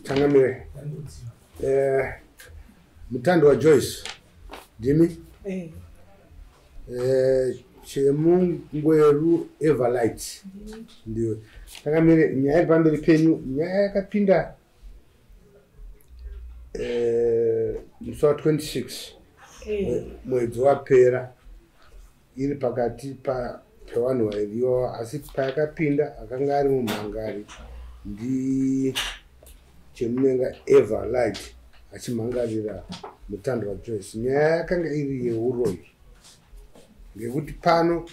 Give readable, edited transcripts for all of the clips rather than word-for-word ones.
Changamire. Mutando waJoyce ndimi? Chemungweru Everlight ndiwe. Changamire, nyaya iri pamberi penyu, nyaya yakapinda musi wa 26 mwedzi wapera, iri pakati pevanhu vairiwa, asi payakapinda akanga ari mumhangari ndi Chemunenga Everlight achimhangarira mutando waJoyce. Nyaya yakanga iri yeuroyi, ngekuti pano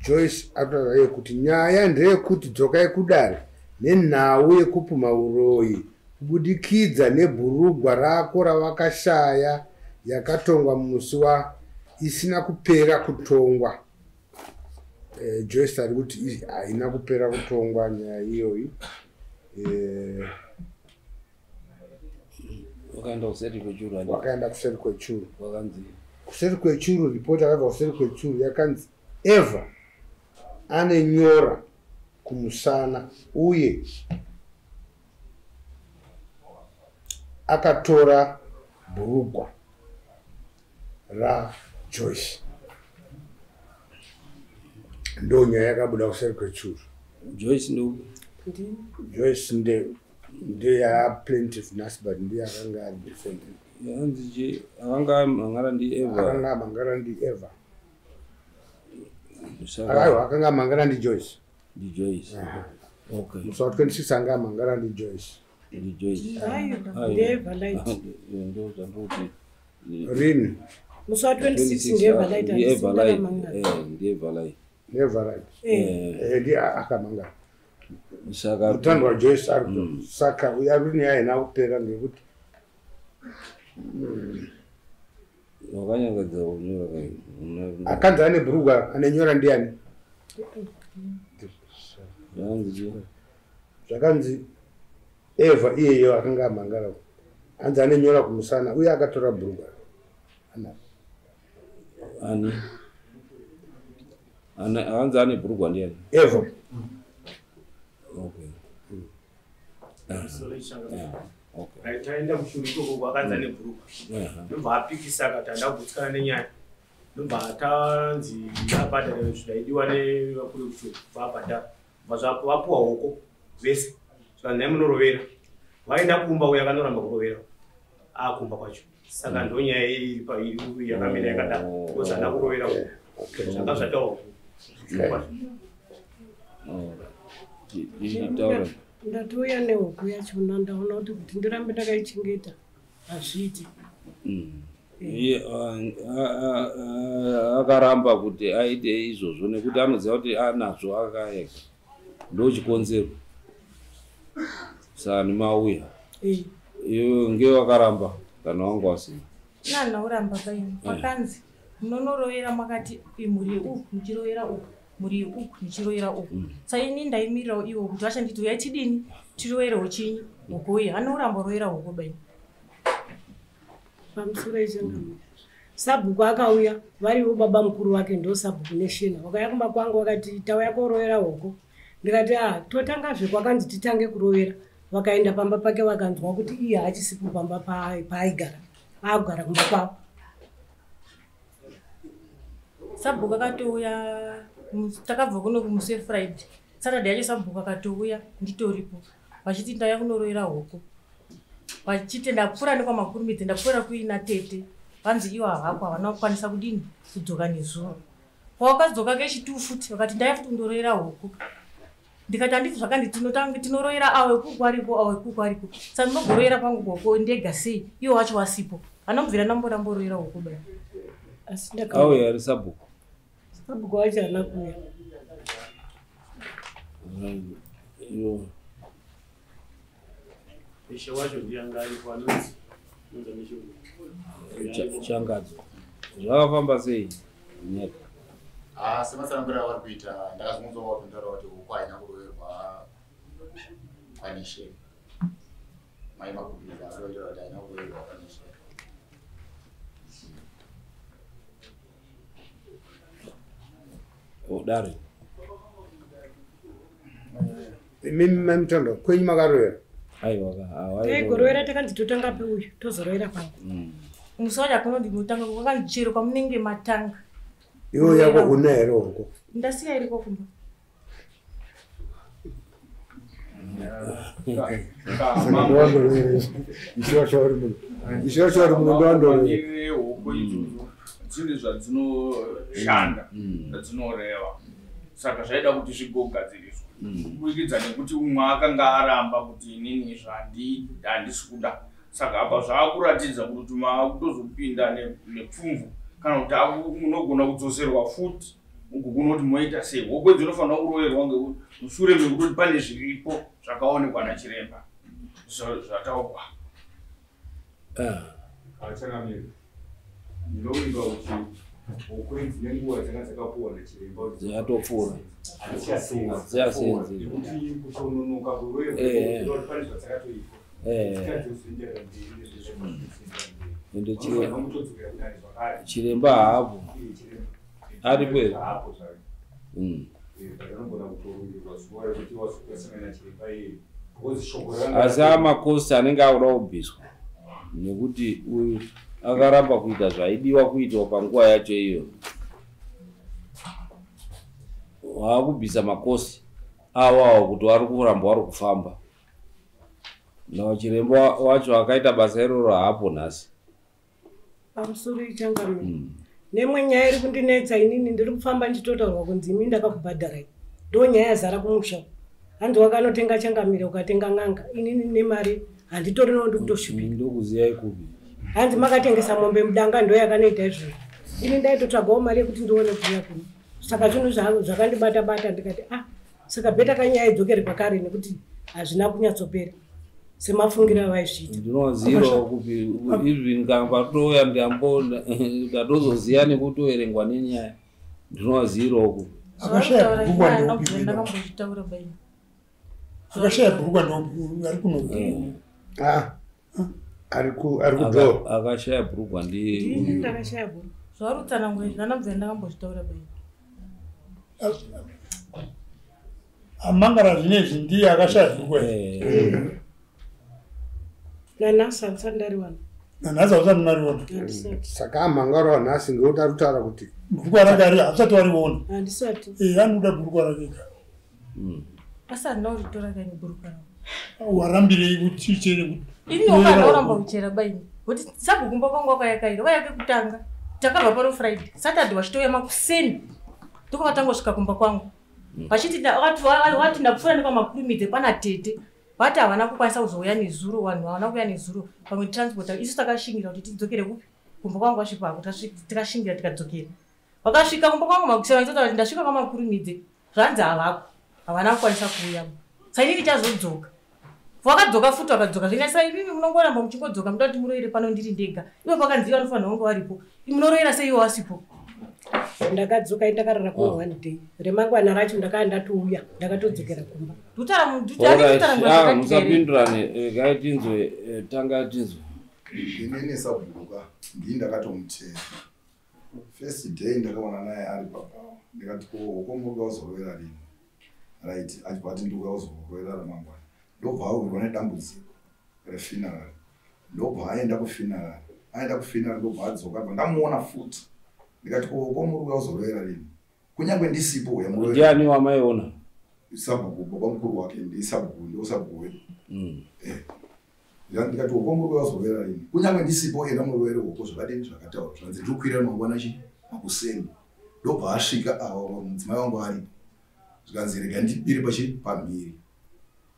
Joyce akutaura yekuti nyaya ndeyekuti dzokai kudare nenhau yekupuma uroyi kubudikidza nebhurugwa rako ravakashaya yakatongwa musi wa isina kupera kutongwa. Joyce ari kuti haina kupera kutongwa nyaya iyoyi. Wakaenda kuseri kwechuru. Wakaenda kuseri kwechuru. Wakanzi kuseri kwechuru, ripoti yakabva kuseri kwechuru yakanzi Eva ane nyora kumusana uye akatora bhurugwa raJoyce. Ndo nyaya yakabuda kuseri kwechuru. Joyce ndo Joyce ndiye plaintiff nhasi, but ndiye akanga ari defendant. Yanzi akanga mhangara ndi Eva. Akanga mhangara ndi Eva. Aiwa, akanga mhangara ndi Joyce. Ndi Joyce. Okay. Musi wa 26 anga mhangara ndi Joyce. Ndi Joyce. Aiwa, ndi Everlight. Ndo zvandoti. Rini? Musi wa 26 ndi Everlight. Ndi Everlight. Ndi Everlight. Ndi Everlight. Ndi akamhangara. Saka mutando waJoyce ari saka uya rini haina kupera ngekuti wakanyangadza kunyora kai. Akanzi ane bhurugwa ane nyora ndiani? Zvakanzi Eva iyeyo akanga amhangara, hanzi ane nyora kumusana uye akatora bhurugwa. Ani? Hanzi ane bhurugwa ndiani? Eva. Okay. Okay. Taenda kuchuru ikoko kwakanzi ane bhurugwa. Ndobva apikisa akati handagutsikana nenyaya. Ndobva tanzi abhadhara zvaidiwa nevakuru vekuchuru, vaabhadhara. Vapuwa hoko vese. Saka nhai munorovera. Vaenda kumba uya akanoramba kurovera. Akumba kwacho. Saka ndonyaya iri yakamira yakadaro. Because handina kurovera. Zvanga zvataurwa. Ndatouya nehuku yachona, ndaona kuti ndirambe ndakaichengeta hazviiti. Akaramba kuti aite izvozvo nekuti anoziva kuti anazvo akaeka, ndo chikonzero. Saka nemauya iwe ngewakaramba kana wanga wasina. Nanauramba paini pakanzi munonorovera makati mhuri uku muchirovera uku, mhuri uku muchirovera uku. Saka ini ndaimirirawo iwo kuti vachanditi uyai tidini tiroverewo chinyi huku iyi. Anouramba rovera huku baini. Pamusoro ichangamira. Sabhuku akauya variwo baba mukuru wake ndo sabhuku neshena. Wakauya kumba kwangu wakati tauya korovera huku. Ndikati totangazve kwakanzi titange kurovera. Vakaenda pamba pake vakanzwa kuti iye haachisipo pamba paaigara. Aagara kumba kwavo. Sabhuku akatouya, takabva kuno kumusi weFriday. Saturday yacho sabhuku akatouya nditoripo. Vachiti ndauya kunorovera huku. Vachiti ndapfuura nekwamakurumidze, ndapfuura kuina tete. Vanzi ivo havako havana kukwanisa kudini kudzoka nezuro. Pavakadzoka kechitu futi vakati ndauya futi kundorovera huku. Ndikati handiti zvakandi tinorovera awo ekuku ariko, awo ekuku ariko. Saka ndinogorovera pangu huku ndega sei iwo wacho wasipo. Anomubvira ndamborovera huku bai. Asi ndakauya. Auya ari sabhuku. Sabhuku wacho haana kuuya. Ishe wacho ndiye anga aripo anonzi Changadzo. Zvakafamba sei nyaya? Sematsananguriro avari kuita ndakazonzwa vakuntaura kuti huku haina kuroverwa kwanesheni. Mai Makurumidza akaroverwa kuti haina kuroverwa kwanesheni. Aiwa taigorowera takanzi totanga peuyu tozorowera pangu. Musi wacho hakuna kuti ndinotanga kwakanzi chero kwamunenge matanga. Iwo yako una here hoko? Ndasiya iriko kumba. Hoko idzodzo dzine zvadzinoshanda zvadzinoreva, saka zvaida kuti zvigogadziriswa kuburikidza nekuti umwe akanga aramba kuti inini handisi kuda. Saka apa zvaakuratidza kuti maakutozopinda nepfumvu kana kuti munogona kudzoserwa futi mugogona kuti moita sei. Hoko dzinofanira kuroverwa mushure mekutoti pane zviripo zvakaonekwa nachiremba zvataurwa. Achanamira ndinovimba kuti hoko idzi nenguva dzanga dzakapuwa nachiremba dzatopfuura hadzichasenzi nekuti kutononoka kuroverwa pane zvadzakatoitwa. Ende chiremba haapo aripo here? Asi amakosi anenge akuda kubviswa nekuti uyu akaramba kuita zvaidiwa kuitwa panguva yacho iyo. Waakubvisa makosi awawo kuti vari kuramba vari kufamba. Nawo chiremba wacho akaita basa iroro haapo nhasi. Pamusoro ichangamira. Nemwe nyaya iri kundinetsa inini ndiri kufamba ndichitotaurwa kunzi imi ndakakubhadharai. Ndo nyaya yazara kumusha. Hanzi wakanotenga changamire ukatenga n'anga. Inini nemari handitorinawo ndikutoshupika. Ndokuziyai kupi? Hanzi makatengesa mombe mudanga ndo yakanoita izvozvo. Ini ndaitotsvagawo mari yekuti ndione kuuya kuno. Saka zvinhu zvakandibata bata ndikati ah saka bheta kanyaya idzokere kwakare nekuti hazvina kunyatsopera semafungiro avaizviita. Ndinozivawo kupi even kana patouya ndambo ndatozoziya nekutoverengwa nenyaya. Ndinozivawo kupi. Akashaya bhurukwa ndopi? Akashaya bhurukwa ndopi ari kuno? Ah ari kudhoo. Akashaya bhurukwa ndi ndakashaya bhurukwa. Zvarutsanangura zvanabva ndakambozvitaura bai. Amangara zvinezvi ndiye akashaya bhurukwa. Nanhasi handisati ndariwana. Nanhasi hausati mariona. Saka amhangara nhasi ngekuti ari kutaura kuti bhurukwa rake ari hausati wariona. Handisati. Anoda bhurukwa rake ka. Asi handina kuritora kaini bhurukwa rako. Warambirei kuti uchere kuti. Ini wakandoramba kuchera baini. Kuti sabhukumba kwangu wakayakaira wayake kutanga. Takabva pano Friday. Saturday wachitouya makuseni. Ndokatangosvika kumba kwangu. Vachiti wati ndapfuura nekwamakurumidze pana tete. Vati havana kukwanisa kuzouya nezuro, vanhu havana kuuya nezuro. Pamwe transport isu takashingira kuti tidzokere kupi? Kumba kwangu vasvika tikashingira tikadzokera. Vakasvika kumba kwangu makuseni vachitaura kuti ndasvika kwamakurumidze. Zvanzi havako. Havana kukwanisa kuuya. Saka inini ndichazodzoka. Vakadzoka futi vakadzoka. Zvinasa imimi munongoramba muchingodzoka munoda kuti muroyere pano ndiri ndega. Ivo pakanzi vanofanira kunge varipo. Munoroyera sei ivo vasipo? Ndakadzoka ndakarara ku one day. Remangwana racho ndakanga ndatouya ndakatodzokera kumba. Musapindurane regai tinzwe tanga tinzwe. Inini sabhuku ndini ndakatomutera. First day ndakaona naye ari papa. Ndikati ko hoko muri kuzorovera rini? Right, achibva ati ndikuda kuzorovera ramangwana. Ndobva awirwa nedambudziko refuneral. Ndobva aenda kufuneral. Aenda kufuneral ndobva adzoka ndamuona futi. Ndikati ko muri kuzorovera rini? Kunyangwe ndisipo uya murovera. Ndiani wamaiona? Sabhuku baba mukuru wake ndi sabhuku ndo sabhuku wedu. Ndikati ko muri kuzorovera rini? Kunyangwe ndisipo enda murovere hoko zvakadini zvakataurwa zvanzi ndikukwira mangwana chi makuseni. Ndobva asvika awa mudzimai wangu aripo. Zvikanzi rega ndibire pachi pamhiri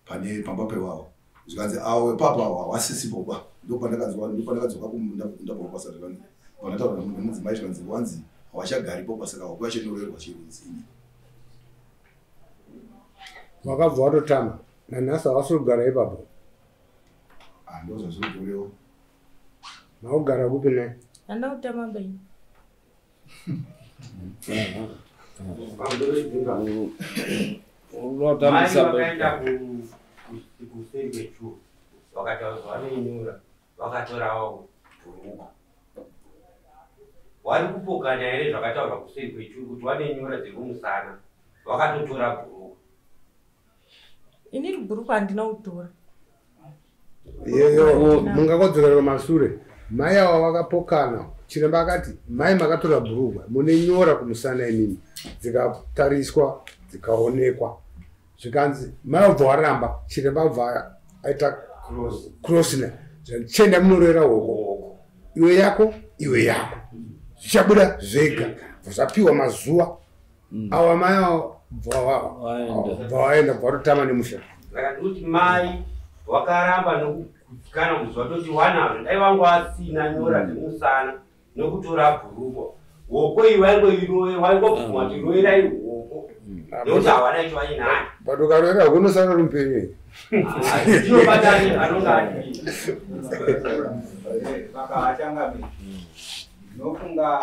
pane pamba pewawo. Zvikanzi awe papa awa wasisipo ba. Ndopandakadzoka ndabva basa zvikanzi pandataura nemudzimai zvikanzi wanzi hawachagaripo basa kawo kwachinoroverwa chirunzini. Wakabva watotama nanhasi hawasi kugara ipapo. Ndozvazviri kurewo. Maugara kupi naye? Handina kutama bai. Mai vakaenda kuseri kwechuru vakataura vanoinyora vakatorawo bhurukwa. Vari kupokana here zvakataurwa kuseri kwechuru kuti vanenyora dzekumusana vakatotora bhurukwa. Inini bhurukwa handina kutora. Iyoyo mungakodzokera kumasure. Mai ava vakapokana. Chiremba akati mai makatora bhurugwa mune nyora kumusana imimi. Dzikatariswa dzikaonekwa. Zvikanzi mai obva waramba, chiremba obva aita cross na. Chienda munorera hoko. Iwe yako, iwe yako. Zvichabuda zvega. Zvapiwa mazuva. Awa mai ava bva waenda bva watotama nemusha. Saka ndikuti mai wakaramba nokugutsikana kuzwa toti wanazvo dai vangu asina nyora dzemusana nokutora bhurukwa. Hoko iyi waingobvuma kuti roerai hoko. Nekuti hawana icho vainayo. But ukaroera hoko unosara uri mupenyu. Ndinobatani anonga adii. Vakachangamire. Ndinofunga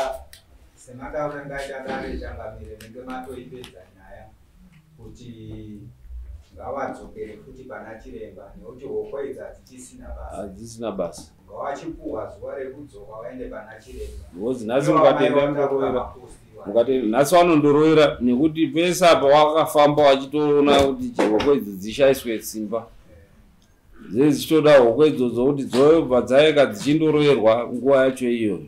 sematauriro angaita dare changamire nenge matoipedza nyaya kuti ngavadzokere futi pana chiremba nekuti hoko idzi hadzichisina basa. Hadzisina basa. Ngavachipuhwa zuva rekudzoka vaende pana chiremba. Ngozi nhasi mukatenda mundoroera. Mukatenda nhasi vanondoroera nekuti pese apa wakafamba wachitoona kuti hoko idzi dzishaiswe simba. Dzee dzichitoda hoko idzodzo kuti dzobva dzaeka dzichindoroerwa nguva yacho iyoyo.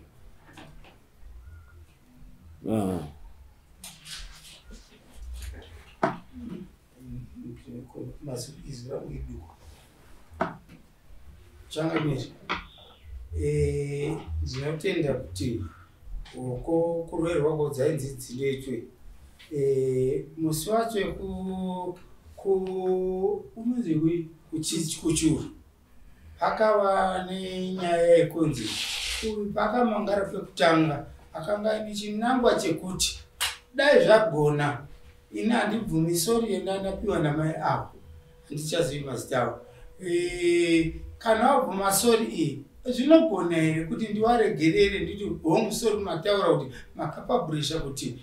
Changamire, ndinotenda kuti hoko kuroerwa ko dzainzi dzinetwe. Musi wacho unonzi kuchuru pakava nenyaya yekunzi uyu pakamangara pekutanga akanga aine chinangwa chekuti dai zvagona ini handibvumi sori yenda ndapiwa namai avo handichazivi mazita avo. Kana wabvuma sori iyi zvinogona here kuti ndiwaregerere nditi hongu sori mataura kuti makapaburisha kuti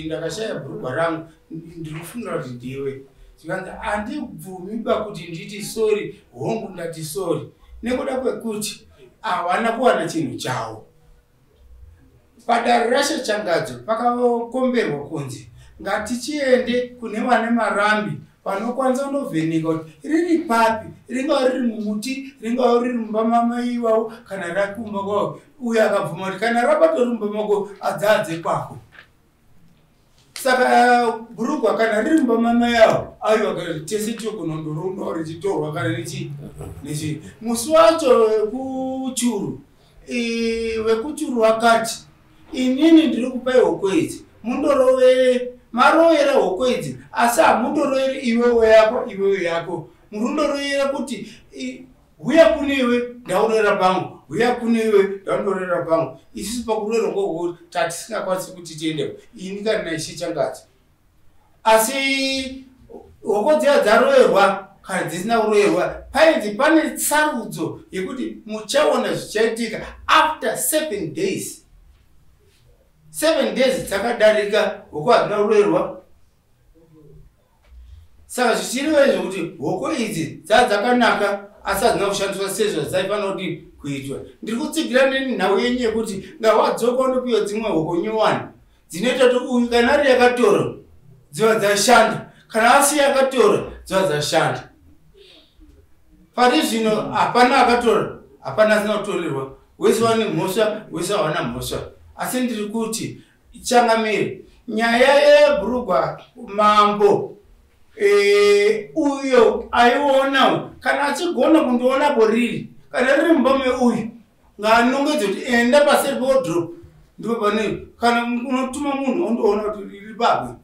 ndakashaya bhurugwa rangu ndiri kufungira kuti ndiwe. Zvikanzi handibvumi ba kuti nditi sori hongu ndati sori nekuda kwekuti hawana kuwana chinhu chavo. Padare rashe Changadzo pakakomberwa kunzi ngatichiende kune vane marambi vanokwanisa kundovheneka kuti riri papi, ringava riri mumuti, ringava riri mumba mamai ivavo kana rakumba kwavo. Uyo akabvuma kuti kana rabatwa riri mumba mako adzadze kwako. Saka bhurugwa kana riri mumba mamai avo aiwa tese tiokunondoronawo richitorwa kana nechi. Musi wacho wekuchuru wekuchuru wakati inini ndiri kupai hoko idzi mundorovere marovera hoko idzi asi hamundoroveri iwewe yako iwewe yako murundoroera kuti huya kune iwe ndaurera pangu huya kune iwe ndaundorera pangu. Isusu pakurerwa kwehoko tatisingakwanisi kuti tiendepo ini kana naishe Changadzo. Asi hoko dziya dzaroverwa kana dzisina kuroverwa painzi pane tsarudzo yekuti muchaona zvichaitika after 7 days. 7 days dzakadarika hoko hadzina kuroverwa. Saka zvichireva izvo kuti hoko idzi dzaa dzakanaka asi hadzina kushandiswa sezvo dzaifanira kuti kuitwa. Ndiri kutsigira nenhau yenyu yekuti ngawadzoka undopiwa dzimwe hoko nyowani dzinoita kuti uyu kana ari yakatora dziva dzashanda kana asi yakatora dziva dzashanda. Pari zvino hapana akatora hapana asina kutorerwa, wese wane mhosva wese hawana mhosva. Asi ndiri kuti changamire nyaya yebhurugwa mambo uyo aiona kana achigona kundionapo riri kana riri mumba meuyu ngaanongedze kuti enda paseri pewardrobe ndipo pane kana unotuma munhu ondoona kuti riri papi.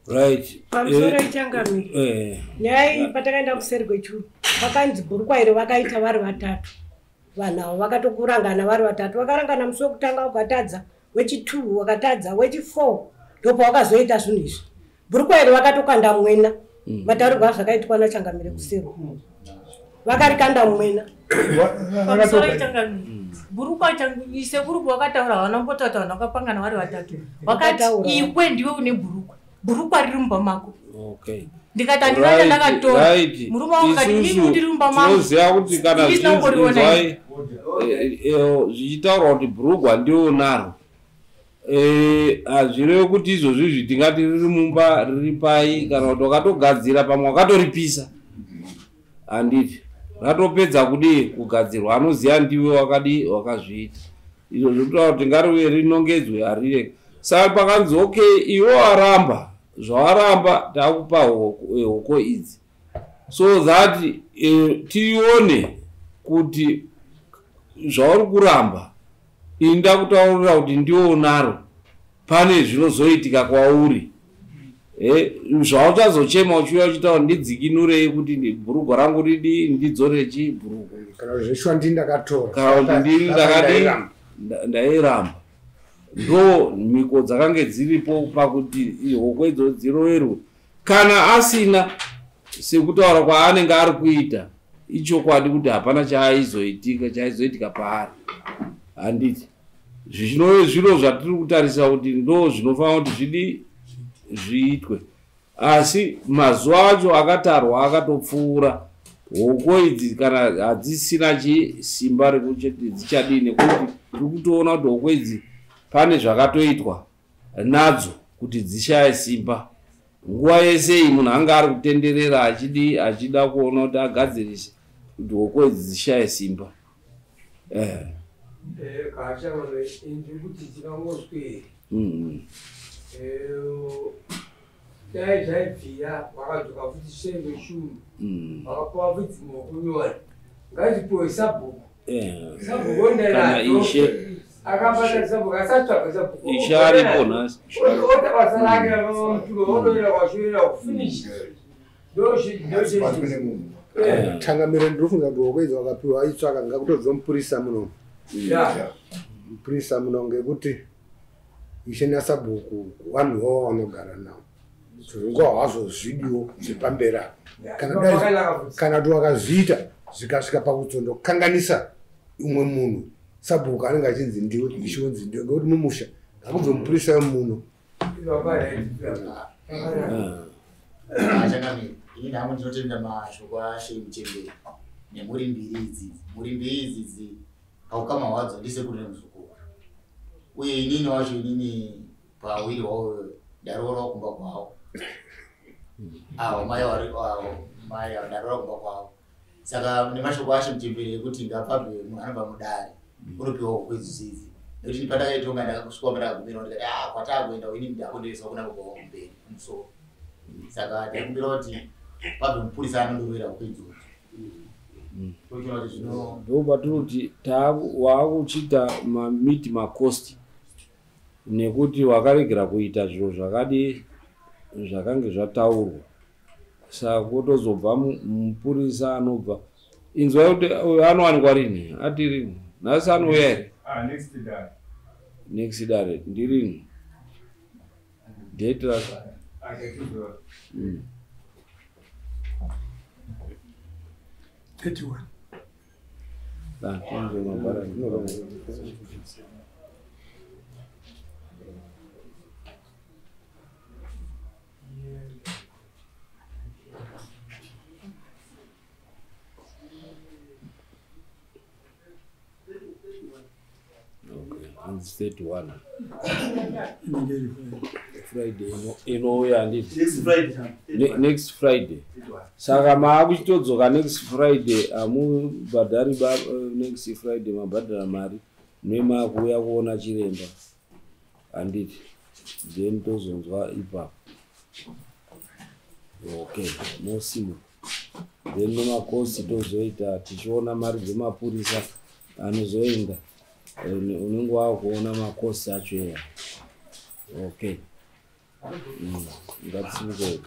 Right. Pamusoro ichangamire. Nyaya iyi patakaenda kuseri kwechuru pakanzi bhurukwa iri vakaita vari vatatu. Vanhu avo vakatokurangana vari vatatu. Vakarangana musi wekutanga wakatadza, wechi2 wakatadza, wechi4 ndopawakazoita zvinhu izvi. Bhurukwa iri vakatokanda mwena. Mataurirwo azvakaitwa nachangamire kuseri. Vakarikanda mwena. Pamusoro ichangamire. Bhurukwa sekuru wakataura havana kumbotaura vanhu vakapangana vari vatatu. Vakati ikwe ndiwe une bhurukwa. Bhurukwa riri mumba mako. Okay. Ndikati handina chandakatora. Murume wangu akati inini kuti riri mumba mangu. Tinoziva kuti kana zvichitaurwa kuti bhurugwa ndiwo naro. Hazvirevi kuti izvozvi izvi tingati riri mumba riri pai kana kuti wakatogadzira pamwe wakatoripisa. Handiti ratopedza kudii kugadzirwa, anoziva ndiwe wakadii wakazviita. Izvo zvinotaura kuti ngariuye rinongedzwe, harireke. Saka pakanzi okay, iwe waramba zvawaramba, takupa hoko idzi so that tione kuti zvauri kuramba, ini ndakutaurira kuti ndiwe unaro, pane zvinozoitika kwauri. Zvauchazochema uchiuya uchitaura ndidzikinurei kuti bhurugwa rangu ridi ndidzore chi bhurugwa, kana zveshuwa ndini ndakatora, kana kuti ndini ndakadi ndairamba. Ndo mhiko dzakange dziripo pakuti hoko idzo dziroverwe. Kana asina, sekutaura kwaanenge ari kuita, ichokwadi kuti hapana chaizoitika paari. Handiti zvinove zviro zvatiri kutarisa kuti ndo zvinofanira kuti zvidi zviitwe. Asi mazuva acho akatarwa akatopfuura, hoko idzi kana hadzisina chisimba rekuti dzichadii, nekuti tiri kutoona kuti hoko idzi pane zvakatoitwa nadzo kuti dzishaye simba. Nguva yese iyi munhu anga ari kutenderera achidi achida kuona kuti agadzirise kuti hoko idzi dzishaye simba. Dai zvaibvira vakadzoka futi senge shuru vakapuwa futi dzimwe ngazipuwe sabhuku. Sabhuku Kana ishe akabata sabhuku asatsvaga sabhuku. Ishe aripo nhasi. Ota basa rake ramamuturo otoenda kwashoenda kufinish. Changamire, ndinofunga kuti hoko idzi wakapiwa aitsvaka ngakutobva mupurisa muno. Mupurisa muno, ngekuti ishe nasabhuku vanhu vavo vanogara navo, zvinguva hwazvo zvidiwo zvepamberi apa. Kana dai kana kuti wakazviita zvikasvika pakutsondokanganisa umwe munhu, sabhuku anenge achinzi ndiwe, ishe unzi ndiwe, ngekuti mumusha ngakubve mupurisa wemuno. Changamire, ini nhangu ndinotenda mashoko ashe Muchembere nemhuri mbiri idzi. Mhuri mbiri idzidzi paukama hwadzo ndisekuru nemuzukuru, uye inini wacho, inini pawiri hwavo ndaroora kumba kwavo avo mai avo mai avo ndaroora kumba kwavo. Saka nemashoko ashe Muchembere ekuti ngapabve munhu anobva mudare unopiwa hoko idzi, nekuti pandakaitonga ndakasvika pandakagumira ndikati a kwataakuenda ini ndakondereswa kuna baba wangu mberi kumusoro. Saka ndaikumbira kuti pabve mupurisa anondovera hoko idzodzo, tochiona kuti zvino Ndo patinoti waakuchiita mamiti macost, nekuti wakaregera kuita zviro zvakadi zvakange zvataurwa. Saka kutozobva mupurisa anobva, inzwai kuti uyu anowanikwa rini, ati rini nhasi anouya here? Next day. Next dare ndirini, date racho? Akatizwa. 31. Ah, tinzwe mabhara. Okay, hanzi 31. Inenge iri Friday. Friday inouya, handiti? Next Friday. Next Friday. Saka maakuchitodzoka next Friday, hamubhadhari next Friday, mabhadhara mari nemaakuuya kuona chiremba, handiti? Then tozonzwa ipapo. Okay, mosimuka, then nemakosi tozoita tichiona mari dzemapurisa anozoenda. Unenge wakuona makosi acho eya. Okay, ngatisimuke.